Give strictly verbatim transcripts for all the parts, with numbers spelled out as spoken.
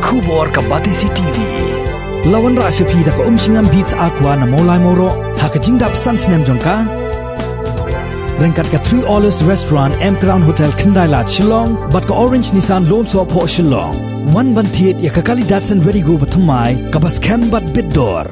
Khubor ka Batesi T V. La wanrah sha phi da ka Umshngam Beats Aqua na Mawlai Mawroh ha ka jingdap san snem jong ka. Ryngkat ka Three Olives Restaurant, M Crown Hotel, Khyndai Lad, Shillong, bad ka Orange Nissan Lum Sohphoh, Shillong. Wan ban thied ïa ka kali Datsun Redi-GO bathymmai kaba skhem bad bit dor.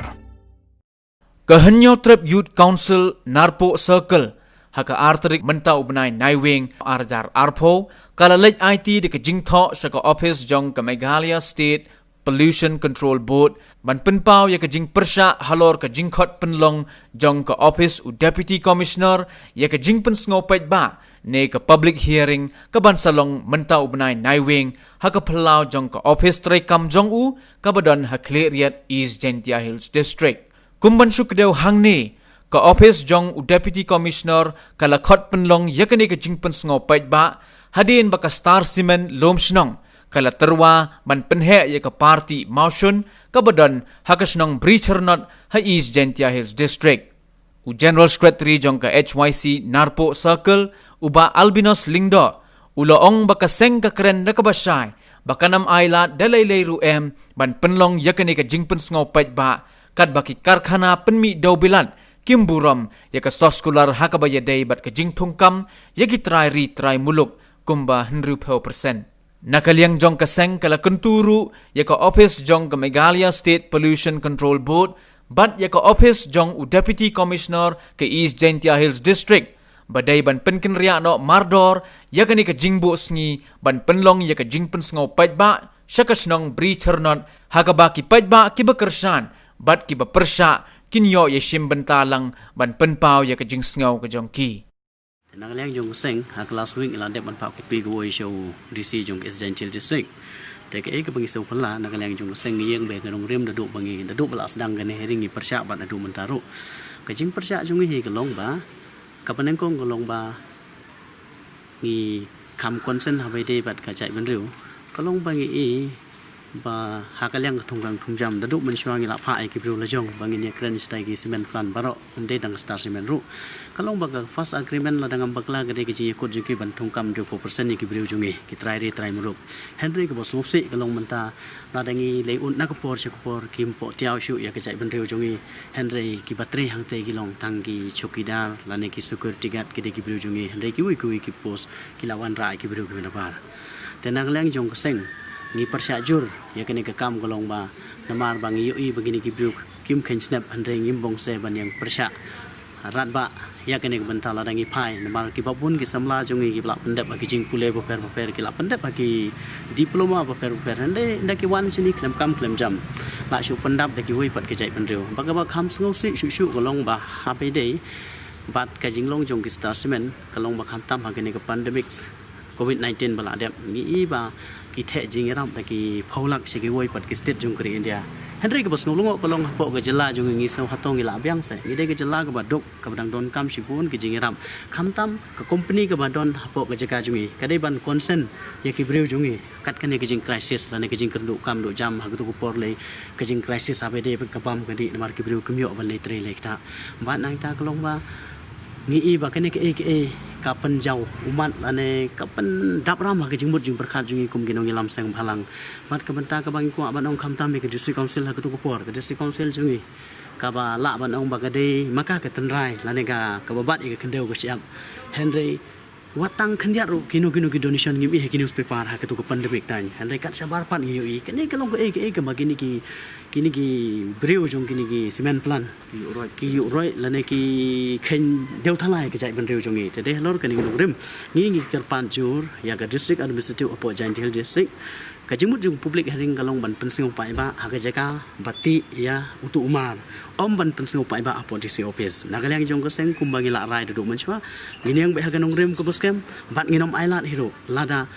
Ka Hynñiewtrep Youth Council Narpuh Circle, ha ka ar tarik mynta u bnai Naiwieng ar hajar arphew, ka la leit aiti da ka jingthoh sha ka ophis jong ka Meghalaya State Pollution Control Board, ban pynpaw ïa ka jingpyrshah halor ka jingkhot pynlong jong ka ophis u Deputy Commissioner ïa ka jingpynsngew paidbah ne ka public hearing kaban sa long mynta u bnai Naiwieng ha ka phyllaw jong ka ophis treikam jong u kaba don ha Khliehriat, East Jaintia Hills District. Kum ban shu kdew hangne, ka ophis jong u Deputy Commissioner ka la khot pynlong ïa kane ka jingpynsngew paidbah hadien ba ka Star Cement Lumshnong ka la tyrwa ban pynheh ïa ka party mawshun kaba don ha ka shnong Bri Chyrnot ha East Jaintia Hills District. U General Secretary jong ka H Y C Narpuh Circle, u Bah Albinus Lyngdoh, u la ong ba ka seng ka kren da kaba shai ba kan ym ailad da lei lei ruh em ban pynlong ïa kane ka jingpynsngew paidbah, katba ki karkhana pynmih dewbilat kim burom ïa ka soskular ha kaba ïadei bad ka jingthungkam ïa ki trai ri trai muluk kumba hynriewphew percent. Na ka liang jong ka seng ka la kyntu ruh ïa ka ophis jong ka Meghalaya State Pollution Control Board bad ïa ka ophis jong u Deputy Commissioner ka East Jaintia Hills District ba dei ban pynkynriah noh mardor ïa kane ka jingbuh sngi ban pynlong ïa ka jingpynsngew paidbah sha ka shnong Bri Chyrnot, ha kaba ki paidbah kiba kyrshan bad kiba pyrshah kin ïoh ïashim bynta lang ban pynpaw ïa ka jingsngew ka jong ki. Te na ka liang jong ka seng, ha ka last week la dep ban phah copy kawei sha u D C jong ka East Jaintia District. Te kaei kaba ngi sngewphylla na ka liang jong ka seng, ngi ïeng bad ka nongrim, naduh ba ngi, naduh ba la sdang kane hearing ngi pyrshah bad naduh mynta ruh. Ka jingpyrshah jong ngi hi ka long ba, kaba nyngkong ka long ba ngi kham concern ha ba ïadei bad ka jaitbynriew. Ka long ba ngi i ba ha ka liang ka thungkam thungjam, naduh mynshuwa ngi la phah ïa ki briew lajong ba ngin ïakren shatai ki cement plant baroh, ym dei tang ka Star Cement ruh. Ka long ba ka first agreement lada ngam bakla ka dei ka jingïakut jong ki ban thungkam hynriewphew percent ïa ki briew jong ngi, ki trai ri trai muluk. Hynrei kaba sngewsih ka long mynta, lada ngi leit ud na ka por sha ka por, kim poh tiaw shuh ïa ka jaitbynriew jong ngi. Hynrei kiba trei hangtei ki long tang ki chowkidar lane ki security guard ki dei ki briew jong ngi, hynrei kiwei kiwei ki post ki la wanrah ïa ki briew kiba nabar. Te na ka liang jong ka seng, ngi pyrshah jur ïa kane ka kam ka long ba, namar ba ngi ïohi ba kine ki briew kim kheiñ snep, hynrei ngim bongse ban ïeng pyrshah radbah ïa kane ka bynta lada ngi phai, namar kiba bun ki samla jong ngi kiba la pyndep ha ki jingpule bapher bapher, ki la pyndep ha ki diploma bapher bapher, hynrei ynda ki wan shane khlem kam khlem jam, la shu pyndap da kiwei pat ki jaitbynriew. Ba kaba kham sngewsih shuh shuh ka long ba ha ba ïadei bad ka jinglong jong ki Star Cement, ka long ba khamtam ha kane ka pandemic covid nineteen ba la dep, ngi i ba ki theh jingïarap da ki phew lak sha kiwei pat ki state jong ka ri India. Hynrei kaba sngew lyngngoh ka long hapoh ka jylla jong ngi, ngi sngew hato ngi la biang seh, ngi dei ka jylla kaba duk, kaba dang donkam shibun ki jingïarap. Khamtam ka company kaba don hapoh ka jaka jong ngi ka dei ban concern ïa ki briew jong ngi kat kane ka jing crisis lane ka jingkyrduh kam duh jam ha katu ka por lei, ka jing crisis ha ba ïadei bad ka bam ka dih, namar ki briew kim ïoh ban leit trei leit ktah. Bad nangta ka long ba ngi i ba kane kaei kaei ka pynjaw ummat lane ka pyndap ram ha ka jingmut jingpyrkhat jong ngi kum ki nongïalam seng bhalang. Bad ka bynta kaba ngi kwah ban ong khamtam ïa ka District Council ha katu ka por, ka District Council jong ngi kaba lah ban ong ba ka dei ma ka ka tynrai lane ka, kaba bat ïa ka khyndew ka shyiap. Hynrei wat tang khyndiat ruh kino kino ki donation ngim i ha ki newspaper ha katu ka pandemic time. Hynrei kat shabar pat ngi ïohi kane ka long kaei kaei kaba kine ki, kine ki briew jong kine ki cement plant ki ïuh roi, ki ïuh roi lane ki kheiñ dewthala ïa ka jaitbynriew jong ngi. Te dei halor kane ka nongrim ngi, ngi kyrpad jur ïa ka District Administrative hapoh Jaintia Hills District, ka jingmut jong public hearing ka long ban pynsngew paidbah ha ka jaka ba tih ïa utu u mar, ym ban pynsngew paidbah hapoh D C office. Na ka liang jong ka seng kumba ngi la rai naduh mynshuwa, ngin ïeng beit ha ka nongrim kaba skhem bad ngin ym ailad hi ruh lada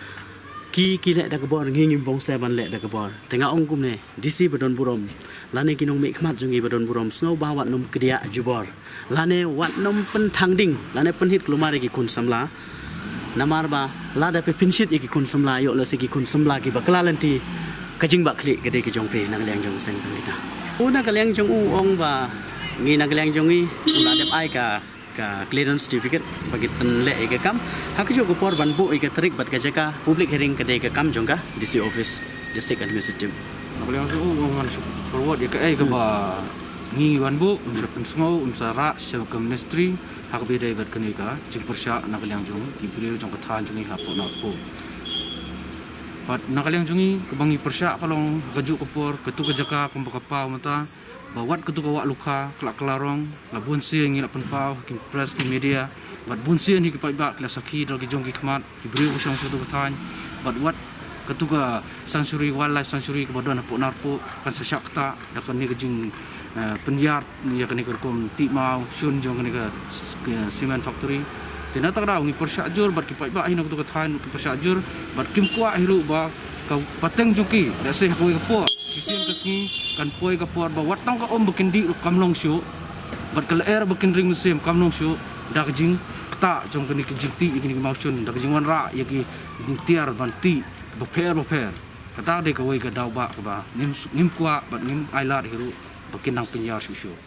ki, ki leh da ka bor, ngi ngim bongse ban leh da ka bor. Te nga ong kumne, D C ba don burom lane ki nongmihkhmat jong ngi ba don burom, sngewbha wat nym kdiah jubor lane wat nym pynthang ding lane pynhit kulmar ïa ki khun samla. Namar ba lada phi pynshit ïa ki khun samla, ïoh lehse ki khun samla kiba kylla lynti, ka jingbakla ka dei ka jong phi na ka liang jong u seng pynlita. U na ka liang jong u ong ba ngi na ka liang jong ngi u la dep ai ka, ka clearance certificate ba ki pynleh ïa ka kam. Ha kajuh ka por ban buh ïa ka tarik bad ka jaka public hearing ka dei ka kam jong ka D C office. District Administrative. Na ka liang jong u, u ngan forward ïa kaei kaba ngi wan buh, un sa pynsngew, un sa rah sha ka ministry ha kaba ïadei bad kane ka jingpyrshah na ka liang jong ki briew jong ka thaiñ jong ngi ha Pohnarphoh. Bad na ka liang jong ngi kaba ngi pyrshah ka long ha kajuh ka por, katu ka jaka kumba ka paw mynta, ba wat katu ka wah lukha ka la kylla rong, la bun sien ngi la pynpaw ha ki press, ki media, bad bun sien hi ki paidbah ki la sakhi da la ki jong ki khmat, ki briew ba shong sha katu ka thaiñ, bad wat katu ka sanctuary, wildlife sanctuary kaba don ha Pohnarphoh kan sa shah ktah da kane ka jing, eh, pynïar ïa kane ka rukom tih maw shun jong kane ka s-, s-, ka cement factory. Te na kata ka daw ngi pyrshah jur bad ki paidbah hi na katu ka thaiñ ki pyrshah jur, bad kim kwah hi ruh ba ka pateng jong ki, lehse ha kawei ka por, shisien ka sngi kan poi ka por ba wat tang ka um ba kin dih ruh kam long shuh, bad ka lyer ba kin ring mynsiem kam long shuh, da ka jingktah jong kane ka jingtih ïa kine ki mawshun, da ka jingwanrah ïa ki jingtiar ban tih bapher bapher. Kata dei kawei ka daw ba kaba ngim, ngim kwah bad ngim ailad hi ruh ba kin nang pynïar shuh shuh.